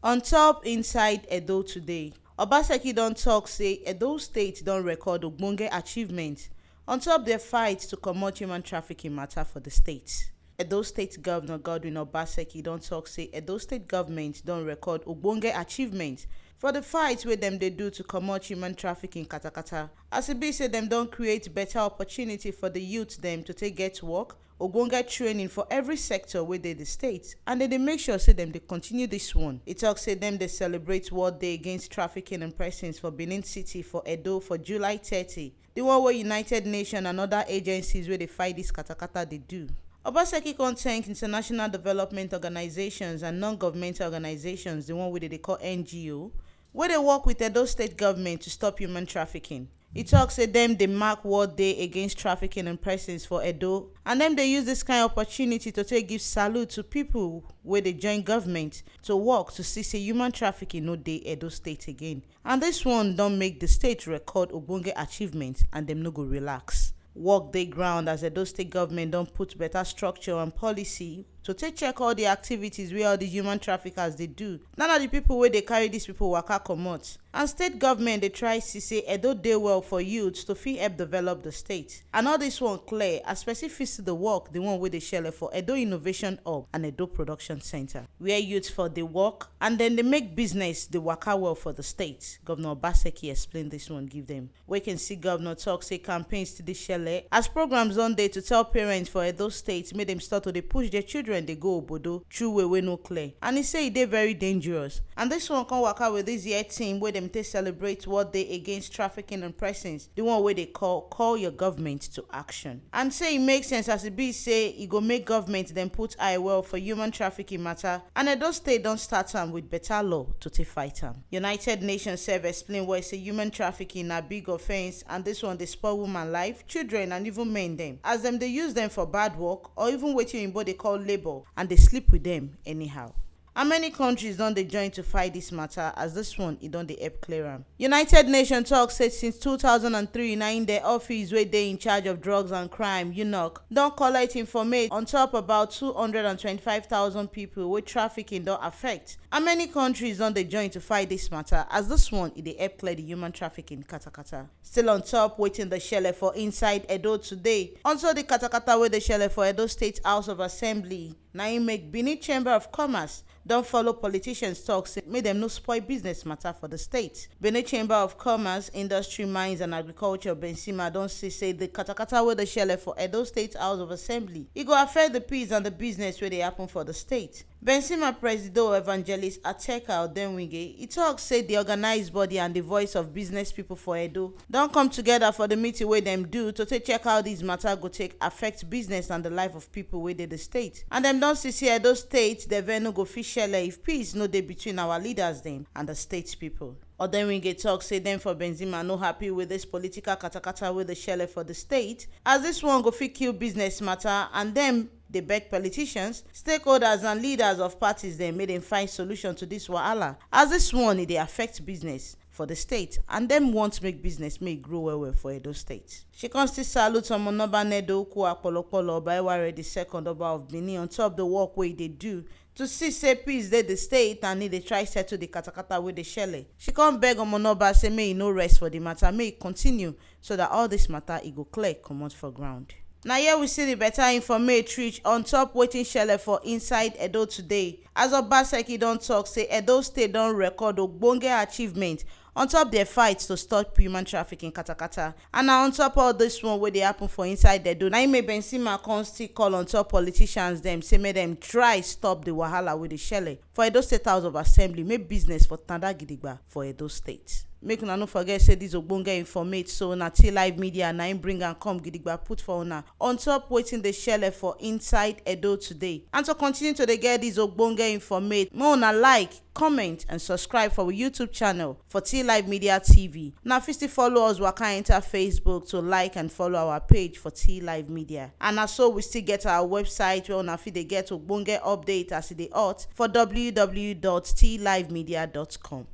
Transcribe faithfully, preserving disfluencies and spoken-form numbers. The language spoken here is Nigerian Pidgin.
On top inside Edo today, Obaseki don talk say Edo State don record ogbonge achievement on top their fight to comot human trafficking matter for the state. Edo State Governor Godwin Obaseki don talk say Edo State government don record ogbonge achievement for the fight wey dem dey do to comot human trafficking katakata, as e be say dem don create better opportunity for the youth dem to take get work, ogbonge training for every sector wey dey the state, and dem dey make sure say dem dey continue this one. E talk say dem dey celebrate World Day Against Trafficking and Persons for Benin City for Edo for July thirty, the one wey United Nations and other agencies wey dey fight this katakata dey do. Obaseki come thank international development organizations and non-governmental organizations, the one wey dem dey call N G O, wey dey work with Edo State government to stop human trafficking. E talk say dem dey mark World Day Against Trafficking and Persons for Edo, and dem dey use this kind opportunity to take give salute to people wey dey join government to work to see say human trafficking no dey Edo State again. And this one don make the state record ogbonge achievement, and dem no go relax. Work dey ground as Edo State government don put better structure and policy to take check all the activities wey all the human traffickers dey do. None of the people wey dey carry these people waka comot. And state government dey try see say Edo dey well for youth to fit help develop the state. And all this one clear as person fit see the work, the one wey dey shele for Edo Innovation Hub and Edo Production Center, where youth for dey work and dem dey make business dey waka well for the state. Governor Obaseki explain this one give them. Wey can see governor talk say campaigns to the shele as programs don dey to tell parents for Edo State make dem start to dey push their children dey go obodo through way wey no clear. And e say e dey very dangerous. And this one come waka with this year theme wey dem take celebrate World Day Against Trafficking and Persons, the one wey dey call Call Your Government to Action. And say e make sense as e be say e go make government dem put eye well for human trafficking matter, and Edo State don start am with better law to take fight am. United Nations sef explain well say human trafficking na big offence, and this one dey spoil woman life, children and even men dem, as dem dey use dem for bad work or even wetin oyinbo dey call labour, and dey sleep with dem anyhow. And many countries don dey join to fight this matter, as this one e don dey help clear am. United Nations talk say since two thousand and three na im the office wey dey in charge of drugs and crime, UNOC, don collect informate on top about two hundred and twenty-five thousand people wey trafficking don affect. And many countries don dey join to fight this matter, as this one e dey help clear the human trafficking katakata. Still on top wetin dey shele for inside Edo today, also the katakata wey dey shele for Edo State House of Assembly na im make Benin Chamber of Commerce don follow politicians talk say make dem no spoil business matter for the state. Benin Chamber of Commerce, Industry, Mines and Agriculture, Bensima, don see say the katakata wey dey shele for Edo State House of Assembly e go affect the peace and the business wey dey happen for the state. Bensima Presido Evangelist Ateka Odenwinge, e talk say the organized body and the voice of business people for Edo don come together for the meeting wey dem do to take check how this matter go take affect business and the life of people wey dey the state. And dem don see say Edo State, the venue go fit shele if peace no dey between our leaders dem and the state people. Odenwinge talk say dem for Benzema no happy with this political katakata wey dey shele for the state, as this one go fit kill business matter, and dem dey beg politicians, stakeholders and leaders of parties dem make dem find solution to this wahala, as this one e dey affect business for the state, and dem want make business make e grow well well for Edo State. She come still salute Omonoba Nedo Uku Akpolokpolo Oba Eware the second, Oba of Benin, on top the work wey e dey do to see say peace dey the state and e dey try settle the katakata wey dey shele. She come beg Omonoba say make e no rest for the matter, make e continue so that all this matter e go clear comot for ground. Na here we see the better informate reach on top wetin shele for inside Edo today, as Obaseki don talk say Edo State don record ogbonge achievement on top their fight to stop human trafficking katakata. And na on top all this one wey dey happen for inside Edo, na im make Benzema come still call on top politicians dem say make dem try stop the wahala wey dey shele for Edo State House of Assembly, make business for tanda gidigba for Edo State. Make una no forget say this ogbonge informate so na T Live Media na im bring am come gidigba put for una on top wetin dey shele for inside Edo today. And to continue to dey get this ogbonge informate, make una like, comment and subscribe for our YouTube channel for T Live Media T V. Una fit still follow us waka enter Facebook to like and follow our page for T Live Media. And na so we still get our website where una fit dey get ogbonge update as e dey hot for w w w dot t live media dot com.